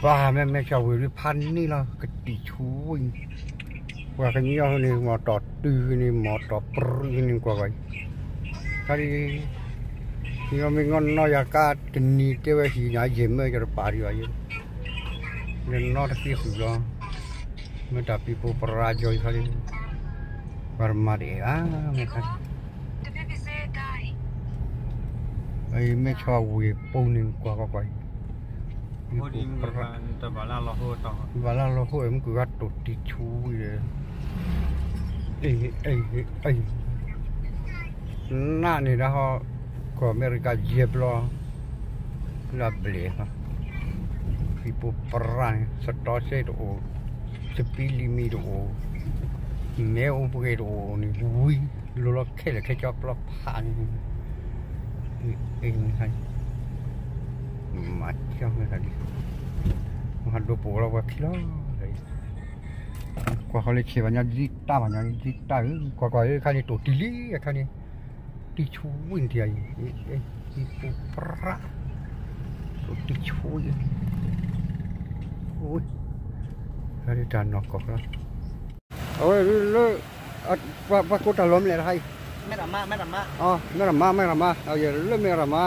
ပၢ်မ့ၢ်မဲာ်ဆှးဝံၤဒုးဖးန့ၢ်လီၤ ကတံာ်ဆူဝံၤ, ပှၤကညီန့ၣ် မီၤတီၤတုၤန့ၣ် မီၤတီၤပြံန့ၣ် ကွၢ်ကွၢ်အံၤ, ခါဒ် မ့ၢ်ငီၢ်နီၢ်ယၤကါတနံၤတဲဝဲဟံးညါယဲၢ်မၢယတပာ်ဒံးဘၣ်ယဲၢ်, ယနီၢ်တသ့ဃုာ်လီၤ, မ့ၢ်တၢ်ပံၤပိပရၢကၠီအံၤခါဒ်, ပှၤတမၤတအဲၣ်ဘၣ်မ့ၢ်ခါဒ် အံၤမဲာ်ဆှးဝံၤပိန့ၣ်ကွၢ်ကွၢ်ကွၢ်အံၤ, ဘၣ်လၢလီၤဟိၣ်မ့ၢ်ကဂၤတိာ်တံၤဆူဝံၤဒီး, အံၤ အံၤ အံၤ နးန့ၣ်ဒၣ်ဟီ, ကီၢ်အမဲရကၤယဲၢ်ဘျီ, လၢအဘျဲၣ်, ပံၤပိပရၢန့ၣ် စတီစဲတအိၣ်, စပံးလံမံၤတအိၣ်, မဲအိၣ်ပှဲၤတအိၣ်န့ၣ် ဝံၤ လိၤလီၤခဲလၢာ်ခဲဆ့ပျီဖးန့ၣ်, အံၤ မၤကၠီမ့ၢ်တၢ်ဒ်, ဟးဒိပအိၣ်လီၤပှၤခံလီၤ, ကွၢ်ဃီလၢဆဲးဘၣ်ညီဒ်တၢ်ဘၣ်ညီဒ်တၢ်ဧၢ, ကွၢ်ကွၢ်အခါန့ၣ်တိာ်တံၤလံအခါန့ၣ်, တံၤဆူဝံၤနတံၤအံၤ, ပံၤပိပရၢ, တိာ်တံၤဆူဝံၤ, တၢ်နီၢ်ကီၢ်လီၤ, အဝဲလၢ ပှၤကိးတၢ်လီၤမလဲၣ်တခါအံၤ, မဲရမါ မဲရမါ လၢမဲရမါ,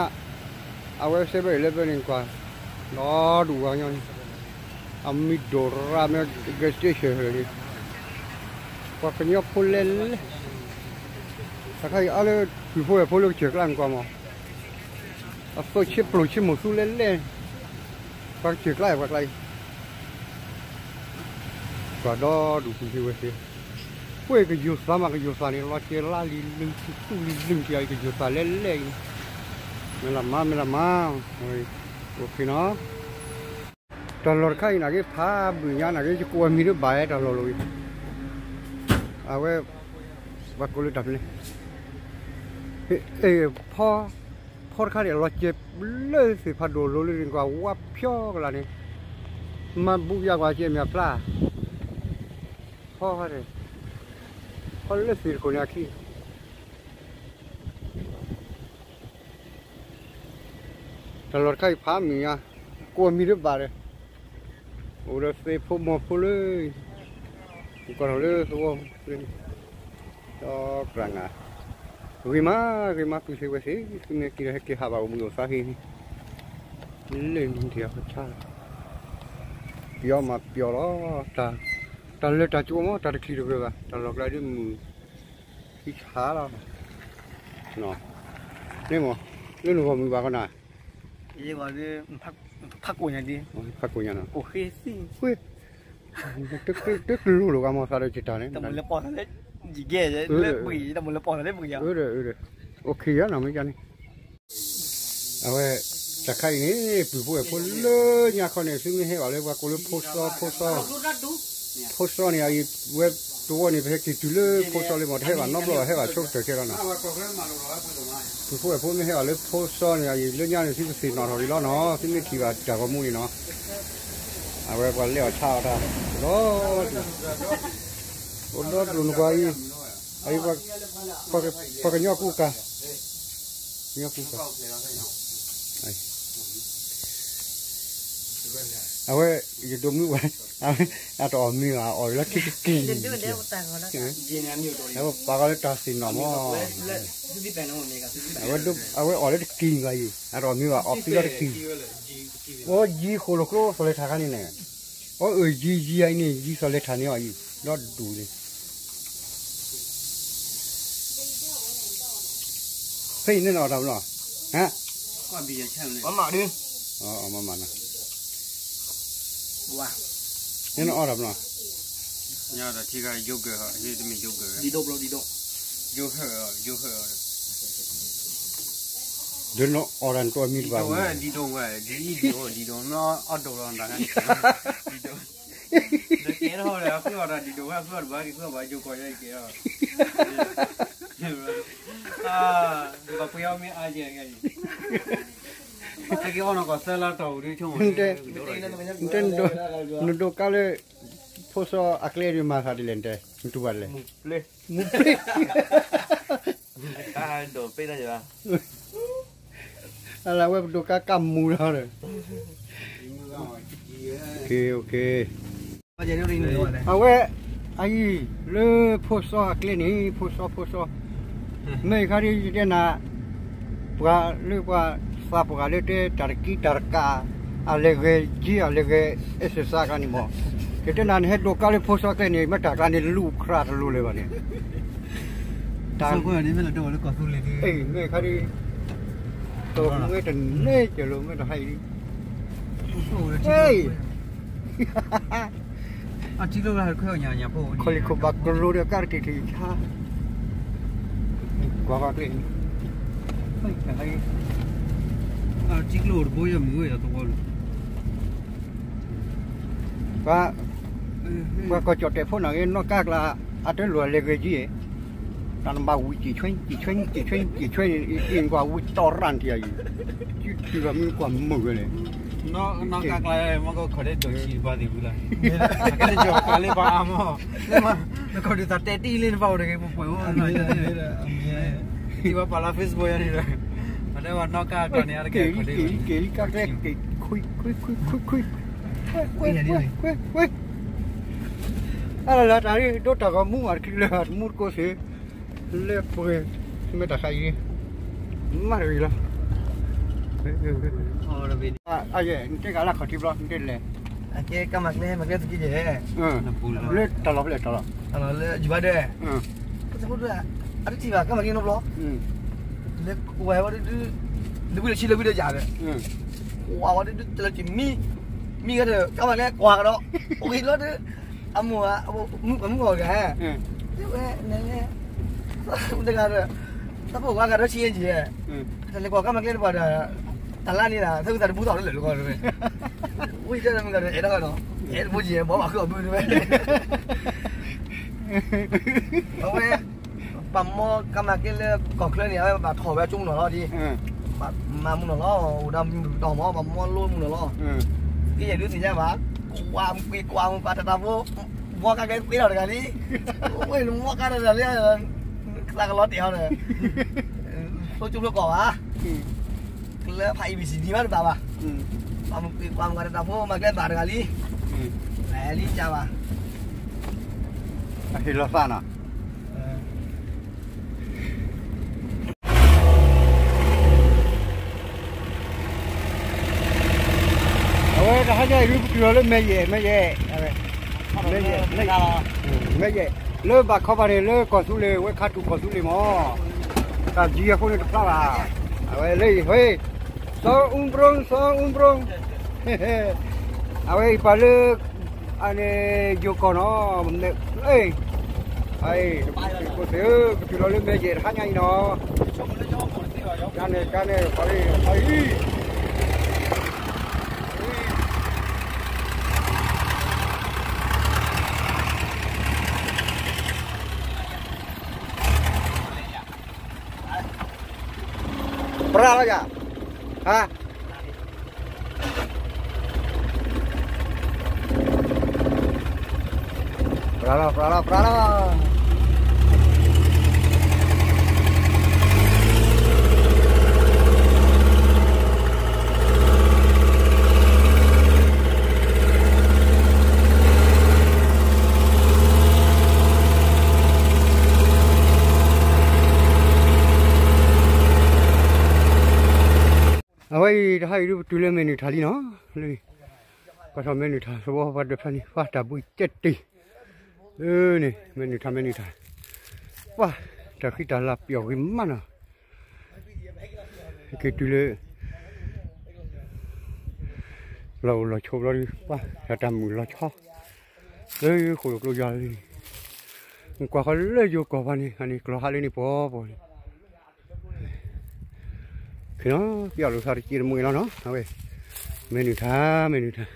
အဝဲစဲဘၢၣ်အံၤလၢဘၢၣ်န့ၣ်ကွၢ်, ဒီဒူၣ်ဝါညီန့ၣ်, အမံၤဒိၣ်ရၣ်မ့ၢ် gas station လံ, ပှၤကညီဖိလဲၣ်လဲၣ်, တခါအံၤအါလၢပုၢ်ဖိဝဲၢ်ဖိလၢကစၢၢ်ကျါန့ၣ်ကွၢ်မး, အသိးဆ့ပျိၢ်ဆ့မိၢ်သူလဲၣ်လဲၣ်, ပှၤကစၢၢ်ကျါအံၤပှၤကျါအံၤ ပှၤဒီဒူၣ်ပူၤသ့ဝဲသ့, ပှၤကယိၤသးမးကယိၤသးန့ၣ် လီၤစဲၤလါလံလုၢ်ထံသူၣ်လံလုၢ်ထံအံၤ ကယိၤသးလဲၣ်လဲၣ်အံၤ, မ့ၢ်လၢမါ မ့ၢ်လၢမါ, အိၣ်ခ့နီၤ, တၢ်လီၢ်တခါအံၤနာ်က့ ဖးဘုၣ်ညါနာ်က့ ယကိးအမံၤတဘၣ်ဝဲတၢ်လီၢ်လီၤအံၤ, အဝဲ ပှၤကိးလၢတၢ်ဖဲန့ၣ်, ဖီ ဖီတခါန့ၣ် အလီၤစဲၤလၢသ့ၣ်ဖးဒိၣ်လိၤလၢန့ၣ်ကွၢ် ဝါဖျီကလာ်န့ၣ်, မၤဘူၣ်ယၤကွၢ်ကဲမ့ၢ်အဖျါ, ဖီခါန့ၣ်, ဖီလၢသ့ၣ်တခိၣ်န့ၣ်အခံ တၢ်လီၢ်တခါအံၤဖးမုၢ်ညါ, ကိးမံၤတဘၣ်ဒီး, အိၣ်ဒီးသ့ၣ်ဖိမီၤဖိလၢ, ကီၢ်ထီၣ်လၢသဝီ, ဒီးကြၢးနၤ, ဂ့ၤမး ဂ့ၤမး ပုၢ်သ့ဝဲၢ်သ့, သုမ့ၢ်က့ၤဒီးဟဲက့ၤဟးဘၣ်အိၣ်ဘှံးအိၣ်သါဟံၣ်, လၢနုၢ်ထံၣ်အကဆါ, ပျီမးပျီလီၤ, တၢ်လၢတၢ်ကၠိမး တၢ်တချံၣ်တဂၢၢ်ဘၣ် တၢ်လီၢ်ကျါဒ်မုၢ်, ခံဆါလီၤ, န့ၣ်မး, လၢနဂီၢ်မုၢ်ဘၣ်ဃီနၤ, ဖးကိာ်ညါဒ်, ဖးကိာ်ညါနီၤ, တကလူးလိာ်ကမီၤသးဒီးကတၢၢ်န့ၣ်, တမုၢ်လၢပီၢ်သးလၢ, ယကဲ, လၢပှံၤ, တမုၢ်လၢပီၢ်သးလၢပှံၤယၤ, အိၣ်ခ့ယါနီၤမ့ၢ်ကန့ၣ်, အဝဲ, တၢ်ခါအံၤန့ၣ် ပုၢ်ဖိဝဲၢ်ဖိလၢညါခီန့ၣ် သုမ့ၢ်ဟဲဘၣ်လၢပှၤကိးလၢဖိစီ ဖိစီ, ဖိစီန့ၣ် အံၤဝဲတဝီန့ၣ် ပဟဲက့ၤတုၤလၢဖိစီလၢမ့ၢ်တဟဲဘၣ်နီတဘျီဘၣ် ဟဲဘၣ်ဆိကတၢၢ်ခဲလီၤနီၤ, ပုၢ်ဖိဝဲၢ်ဖိမ့ၢ်ဟဲဘၣ်လၢဖိစီန့ၣ် အံၤလၢညါန့ၣ် သုကသ့ၣ်နီၣ်ထီၣ်လံလီၤနီၤ သုမ့ၢ်ထံၣ်ဘၣ်တၢ်ဂီၤမူန့ၣ်နီၤ, အဝဲပှၤလဲအီၣ်ဆါအီၣ်တၢ်, ဒီး, အိၣ်ဒီးဒိၣ်နကွၢ်အံၤ, အံၤ, ပှၤကညီကူကၤ, ကညီကူကၤ, အဝဲ, ယဒိးမုၢ်ဝဲ, အတအီၣ်မ့ၤဘၣ် အီၣ်လၢခံတကံၢ်, အဝဲပာ်ဃီလၢတၢ်သ့ၣ်နီၣ်မး, အဝဲအီၣ်လၢတကံၢ်ဘၣ်အံၤ အတအီၣ်မ့ၤဘၣ် အီၣ်ပံလီၤတကံၢ်, အိၣ်ယံၤဃိၣ်လီၤကျိသီၣ်လဲၤထၣ်ခါန့ၣ်န့ၣ်, အိၣ်အၢၣ်ယံၤယံၤအံၤန့ၣ် ယံၤသီၣ်လဲၤထၣ်န့ၣ်အီၤအံၤ, ဒီဒူၣ်န့ၣ် ဖဲအံၤန့ၣ်နအီၣ်တၢ်မနုၤ, ဟါ, မမးဒုး, မမးနီၤ, န့ၣ်နအီၣ်တၢ်မနုၤ, ယတမ့ၢ်ယိၤကၢၤ, ဒ်ဒိၣ်ဘျီဒ်ဒိၣ်, ယိၤဟၢၣ်, ယိၤဟၢၣ်, ဒီးနအီၣ်တၢ်နတအီၣ်မ့ၤတဘၣ်, ဒ်ဒိၣ်ဝဲ, ဒ်ဒိၣ်, ဒ်ဒိၣ်, ကဲထီၣ်ဒီး အဃုအီၣ်တၢ်ဒ်ဒိၣ်ဝဲ အဃုအီၣ်တဘၣ်က့ၤ ဃုအီၣ်ဘၣ်ယိၤကီၢ်ယဲကဲထီၣ်, ဘၣ်ပှ့ၤအီၣ်မ့ၢ်အါယဲကဲအံၤ, ကဲအီၣ်နီၢ်ကီၢ်သၢလါတီၢ်ပူၤဒုးဆိကမိၣ်, နဒိးကါလၢ, ဖိစီအကျဲဒုးမၤသးဒ်လဲၣ်နတဲ, နတူၢ်ဘၣ်ဒ်လဲၣ်, မူပျ့, မူပျ့, အလၢအဝဲပဒိးကါကါမူလီၤဒီး အဝဲ အံၤ လၢဖိစီအကျဲန့ၣ် ဖိစီဖိစီ, မ့ၢ်ခါဒ်ယတဲနၤ ပှၤလၢပှၤသးပှၢ်လၢတဲတၢ်တကံတၢ်တကး အလဲၤဂဲၤက့ အလဲၤဂဲၤအဲၣ်စၢၣ်စးကါန့ၣ်မး, ယတဲနၤ နဟဲဒိးကါလၢဖိစီကျဲန့ၣ် မ့ၢ်တၢ်ကျါန့ၣ် လူၤခရၣ်တလိၤလၢၤဘၣ်န့ၣ်, တၢ် မ့ၢ်ခါဒ် တမ့ၢ်တန့ၢ်ကလၢၤ မ့ၢ်တဟါအံၤ ခီလံခိၣ်ဘၣ်ကလိဒီးကါတက့ၢ်တက့ၢ်ဆါ, ကွၢ်ကွၢ်ကျဲ, ပှၤ ပှၤကီၢ်ကၠီၣ်တဲာ်ဖိနၤဂ့ၤ နီၣ်ကါကျါ အတလိၣ်အလဲၤဂဲၤက့, တၢ်နဘၣ်ဝံၤ က့ၤဆွဲ က့ၤဆွဲ က့ၤဆွဲ က့ၤဆွဲန့ၣ် အံၤကွၢ်ဝံၤတီရၣ်ထံၣ်အံၤ, တုၤဘၣ်မ့ၢ်ကွၢ်မုာ်ဝဲလဲၣ်, နီၣ်ကါကျါ မ့ၢ်ကီၢ်ခီၣ်ဒဲဒိးဆံးဘၣ်သ့ၣ်ဝံၤလီၤ, ကဲလၢယီၤကါလၢပှၤအါမး, နကီၢ်ဒုးသးတဲတံၢ်လၢနဘၣ်အိၣ်တဂ့ၤ ပှဲၤဝဲ တံၢ်ဘၣ်ပာ်လီၤ Facebook ယၤန့ၣ်ဒီး, အတဲဝဲနီၣ်ကါကျါန့ၣ် အါတက့ၢ်ခီၣ်ဒဲ က့ၤလံကါကျဲ က့ၤခွံခွံခွံခွံခွံ, အလၢတၢ်ဒိတၢ်ဂီၤမူအတချုးလၢတမူတကိးသ့ၣ်, လၢပှဲၤ မ့ၢ်တၢ်ခါအံၤ မၤတဂ့ၤလီၤ, အယဲၢ် နတဲကလၢခီၣ်ထံးဘျီ နတဲလဲၣ်, ကဲကမၤကျဲ မၤကျဲသက့ယဲၢ်, လၢတၢ်လီၢ်ဖဲလဲၣ်တၢ်လီၢ်, လၢယဘၣ်ဒဲး, ပသးဖိဒၣ် အတထံၣ်ဘၣ် ကမၤကျဲနီတဘျီ, လၢဝဲဝဲဒု လၢဝံၤလၢဆံလၢဝံၤဒီးယၤဒီး, ဝဲဝဲဒု တလၢက့ၤမံ, မံဂၤဒီး ကမၤကျဲကွၢ်ကဒီး, အိၣ်ဂ့ၤလီၤဒီး, အမိၢ်, မုၣ်ကီၢ်ဂၤ, ဝဲ, တဂၤဒီး, သးဖိဝါဂၤဒီးဆံးအ့ၣ်က့ၤ, တၢ်လဲၤကွၢ်ကမၤကျဲတပှၤဒီး, တၢ်လၢန့ၣ်ဒၣ် သၢဝံသးတဘူသီၣ်လၢလၢာ်လီၤ, ဝံၤတၢ်မုၣ်ကီၢ်ဒီး အဲၣ်ဒိးဒီး, အဲၣ်တဘိက့ၤ ဘီဘၣ်ဃုအီၣ်ဘုတဝဲ, အဝဲ ပှၤမၢကမၤကျဲလၢကီၢ်ချၢန့ၣ် အဝဲဘၣ်ထီၣ်ဝဲကၠိမုၢ်နီၢ်လီၤဒ်, မၤမုၢ်နီၢ်လီၤ အိၣ်ဒီးမုၢ်တီၢ်မး ပှၤမၢလိမုၢ်နီၢ်လီၤ, ကဲယဲၢ်ဒုးသ့ၣ်ညါဘၣ်, ကွၢ်ကွံာ်ကွၢ်မုၢ်ပှၤတၢ်တၢ်ဖိ, ဘီကါကျဲသ့ထီၣ်တဂၤလံ, ဝဲနမၢကါတၢ်တၢ်လံ, သးကလီၤတဲာ်အီၤဒီး, ဖိကၠိဖိကီၢ်ဘၣ်, ကလၢဖး A B C D မးတဘၣ်ဘၣ်, ပှၤမုၢ်ကွံာ်ကွၢ်မုၢ်ပှၤတၢ်တၢ်ဖိ မၤကျဲဘၣ်တဂၤလံ, လဲၤလံကဘၣ်, အဟ့ၣ်လီၤသးနီၤ အဝဲတဟါညါအံၤဒုး ပတုၤလီၤလၢမဲယဲၢ် မဲယဲၢ်, မဲယဲၢ်, မဲယဲၢ်, လၢဘၣ်ခီဘၣ်န့ၣ် လၢကီၢ်သူလ့ၤ ဝဲခါထူၣ်ကီၢ်သူလ့ၤမး, တၢ်ယံၤအဃိန့ၣ်တဖျါဘၣ်, အဝဲလၢအံၤ ဟ့, စီအူဘြိ, စီအူဘြိ, အဝဲအံၤပှၤလၢ အန့ၣ် ယိၤကီၢ်နီၤ, အ့ၣ်, အ့ၣ်, ဖိသ့ၣ်ဧၢ, ပတုၤလီၤလၢမဲယဲၢ်တဟါညါအံၤနီၤ, ကါန့ၣ် ကါန့ၣ် ပှၤအံၤ, ပှၤအံၤ, ပြါလီၤယၤ, ဟါ ပြါလီၤ ပြါလီၤ ပြါလီၤ. အဝဲအံၤ တဟါအံၤဒုး ပတုၤလၢမဲာ်နုာ်ထၣ်လံနီၤ, လၢ ကီၢ်ထီၣ်မဲာ်နုာ်ထၣ် သဝီပှၤဒၢးဖျါန့ၣ် ပှၤတၢ်ဘှံးကဲတ့ၢ်, န့ၣ် မဲာ်နုာ်ထၣ် မဲာ်နုာ်ထၣ်, ပှၤ တၢ်ဃံတၢ်လၤပျီၣ်ဂ့ၤမးနီၤ, က့ၤတုၤလၢ လီၢ်အိၣ်လီၢ်ဆိးဘျီဒုး ပှၤ တၢ်တၢ်မုာ်လီၤဆီ လၢဃိၣ်လိာ်ကျိယွၤလံ, ကွၢ်ဃီလၢယိၤကီၢ်ပှၤန့ၣ် အန့ၣ်ကျီၤဟးလၢန့ၣ်ပှီၤပှီၤန့ၣ်, ခ့နီၤ ပျီၣ်လိာ်သးတစဲးတမှဲၤလီၤနီၤ, အဝဲ မဲာ်နုာ်ထၣ် မဲာ်နုာ်ထၣ်